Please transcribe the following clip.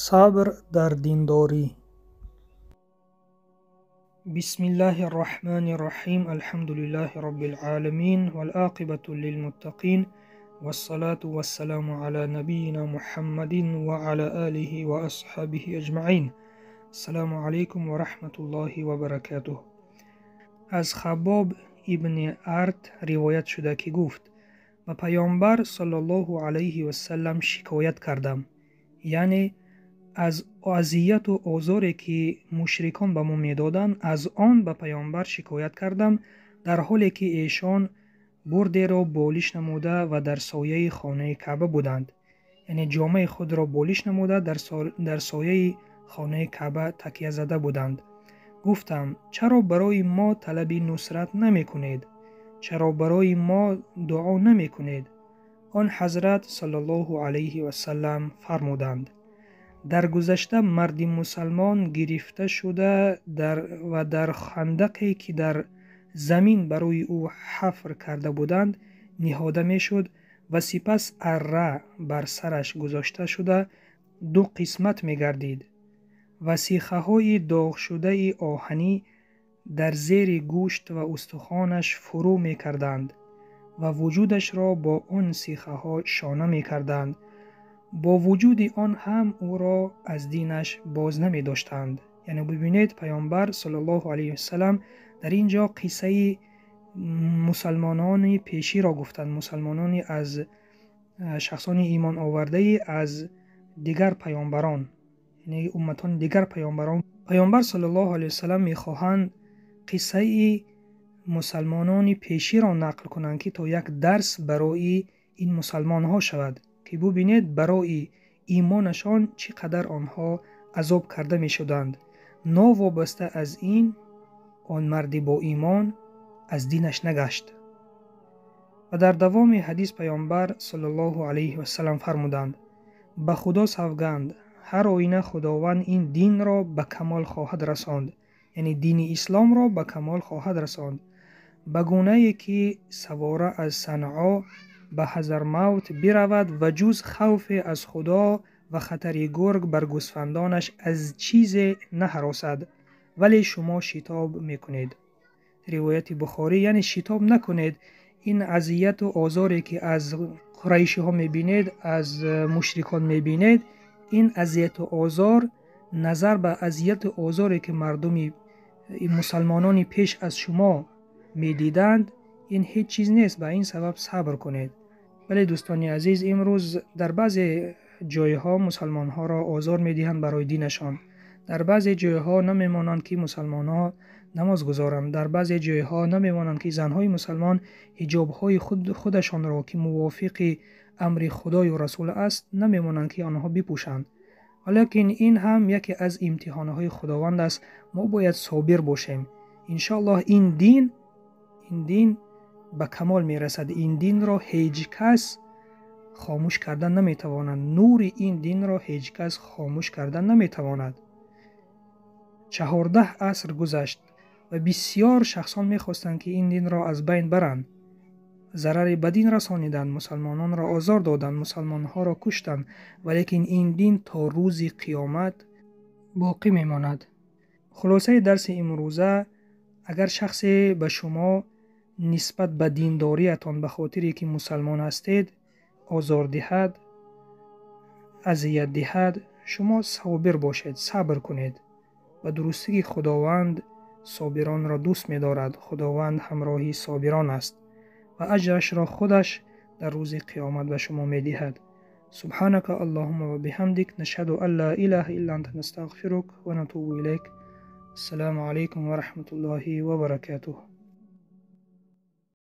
Сабр дар диндорӣ. Бисмиллаҳи рраҳмани рраҳим. Алҳамдулиллаҳи роббил оламин вал оқибату лилмуттақин вассалату вассаламу ала набийина Муҳаммадин ва ала олиҳи ва асҳобиҳи аҷмаин. Ассалому алайкум ва раҳматуллоҳи ва баракатуҳ. Аз Хаббоб ибни Арт ривоят шуда, ки гуфт: ба Паёмбар саллаллоҳу алайҳи васаллам шикоят кардам, яъне аз азияту озоре, ки мушрикон ба мо медоданд, аз он ба Паёмбар шикоят кардам, дар ҳоле ки эшон бурдеро болиш намуда ва дар сояи хонаи Каъба буданд. Яъне ҷомаи худро болиш намуда, дар сояи хонаи Каъба такя зада буданд. Гуфтам: чаро барои мо талаби нусрат намекунед? Чаро барои мо дуо намекунед? Он ҳазрат саллаллоҳу алайҳи васаллам фармуданд: дар гузашта марди мусалмон гирифта шуда ва дар хандақе, ки дар замин барои ӯ ҳафр карда буданд, ниҳода мешуд ва сипас арра бар сараш гузошта шуда ду қисмат мегардид ва сихаҳои доғшудаи оҳанӣ дар зери гӯшт ва устухонаш фурӯ мекарданд ва вуҷудашро бо он сихаҳо шона мекарданд. Бо вуҷуди он ҳам ӯро аз динаш боз намедоштанд. Яъне бибинед, Паёмбар саллаллоҳу алайҳи васаллам дар ин ҷо қиссаи мусалмонони пеширо гуфтанд, мусалмонони аз шахсони имон овардаи аз дигар паёмбарон, яъне умматони дигар паёмбарон. Паёмбар саллаллоҳу алайҳи васаллам мехоҳанд қиссаи мусалмонони пеширо нақл кунанд, ки то як дарс барои ин мусалмонҳо шавад, ки бубинед, барои имонашон чӣ қадар онҳо азоб карда мешуданд. Новобаста аз ин, он марди бо имон аз динаш нагашт. Ва дар давоми ҳадис Паёмбар саллаллоҳу алайҳи васаллам фармуданд: ба Худо савганд, ҳар оина Худованд ин динро ба камол хоҳад расонд, яъне дини исломро ба камол хоҳад расонд, ба гунае ки савора аз Санъо ба Ҳазармавт биравад ва ҷуз хавфе аз Худо ва хатари гург бар гӯсфандонаш аз чизе наҳаросад, вале шумо шитоб мекунед. Ривояти Бухорӣ. Яъне шитоб накунед. Ин азияту озоре, ки аз қурайшиҳо мебинед, аз мушрикон мебинед, ин азияту озор назар ба азияту озоре, ки мардуми мусалмонони пеш аз шумо медиданд, ин ҳеҷ чиз нест. Ба ин сабаб сабр кунед. Вале, дӯстони азиз, имрӯз дар баъзе ҷойҳо мусалмонҳоро озор медиҳанд барои динашон. Дар баъзе ҷойҳо намемонанд, ки мусалмонҳо намоз гузоранд. Дар баъзе ҷойҳо намемонанд, ки занҳои мусалмон ҳиҷобҳои худашонро, ки мувофиқи амри Худою Расул аст, намемонанд, ки онҳо бипӯшанд. Валекин ин ҳам яке аз имтиҳонҳои Худованд аст. Мо бояд собир бошем. Иншоаллоҳ, ин дин ба камол мерасад. Ин динро ҳеҷ кас хомӯш кардан наметавонад. Нури ин динро ҳеҷ кас хомӯш кардан наметавонад. 14 аср гузашт ва бисёр шахсон мехостанд, ки ин динро аз байн баранд. Зарари ба дин расониданд, мусалмононро озор доданд, мусалмонҳоро куштанд, валекин ин дин то рӯзи қиёмат боқӣ мемонад. Хулосаи дарси имрӯза: агар шахсе ба шумо нисбат ба диндориятон, ба хотире ки мусалмон ҳастед, озор диҳад, азият диҳад, шумо собир бошед, сабр кунед. Ба дурустӣ Худованд собиронро дӯст медорад. Худованд ҳамроҳи собирон аст ва аҷрашро худаш дар рӯзи қиёмат ба шумо медиҳад. Субҳанака Аллоҳумма ва биҳамдик, нашҳаду ан ла илаҳа илла анта, настағфирук ва натубу илайк. Ассалому алайкум ва раҳматуллоҳи ва баракатуҳ.